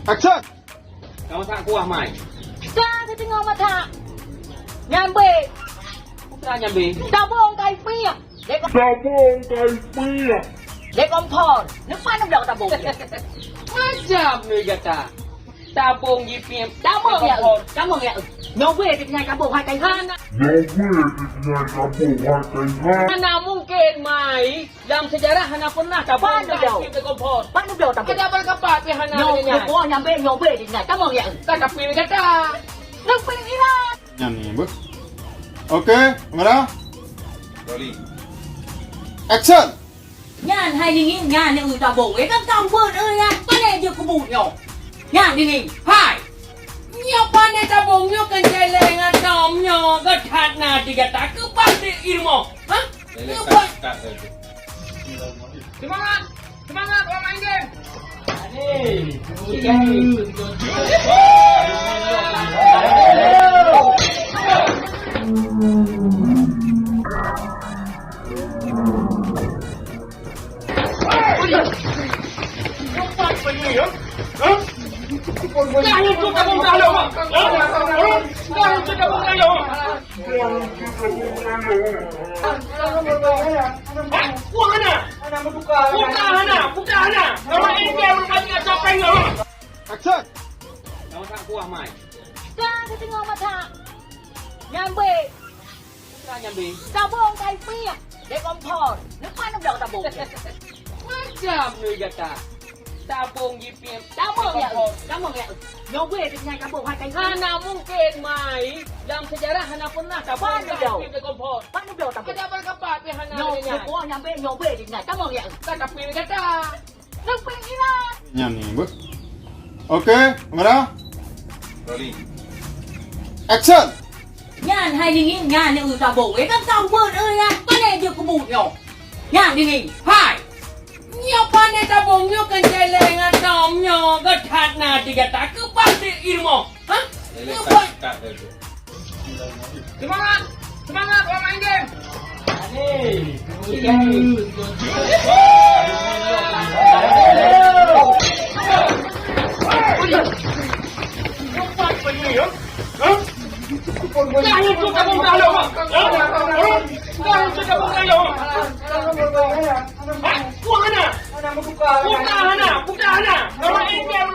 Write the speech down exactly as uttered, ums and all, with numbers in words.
Action! Ka masak kuah mai. Ka teuteungoh masak. Nyambe. Bukan nyambe. Tabong kai piek. Dek Tabong kai piek. Dek kompor. Lepas nak bilang tabong. Macam ni kata. Tabong jipiek. Tabong ya. Tabong ya. Nyobe di tinggai tabong hai kai. Hana. Nyobe di tinggai tabong hai kai. Hana mungkin mai. Lam sejarah hana pernah tabong. Pan udah. Pan udah tabong. Ada berapa pihak hana. Nyobe nyobe nyambe nyobe di tinggai tabong ya. Kan tapi kata. Nyobe Iran. Nyan ni, beuh. Okey, kamera. Rolling. Action. Nyan hai dingin, nyan nyang tabong. Eh, kan tambot, eh, nyan. Pandai je kubu nyoe. Nyan dingin. Hai. Nyoe pandai tabong nyoe kan jeleng atom nyoe. Geuthat na di gata. Keuban di ilmu. Ha? Keuban. Semangat. Semangat, orang main game. Buka hana! Buka hana! Buka hana! Nama India merupakan siapa yang Action! Nama tak kuah mai. Ka teuteungoh masak. Nyambe. Bukan nyambe. Tabong kai piek. Dek kompor. Lepas nak bilang tabong. Macam ni kata. Tabong jipiek. Tabong ya. Tabong ya. Nyobe di tinggai tabong hai kai. Hana mungkin mai. Dalam sejarah hana pernah tabong. Pan udah. Dek kompor. Pan udah tabong. Ada berapa pihak hana. Nyobe nyambe nyobe di tinggai tabong ya. Kan tapi kata. Nyan ni, beuh. Okey, kamera. Rolling. Action. Nyan hai dingin, nyan nyang tabong. Eh, kan tambot, eh, nyan. Pandai je kubu nyoe. Nyan dingin. Hai. Nyoe pandai tabong nyoe kan jeleng atom nyoe. Geuthat na di gata. Keuban di ilmu. Ha? Keuban. Semangat! Semangat, orang main game! Buka hana! Buka hana! Orang main game!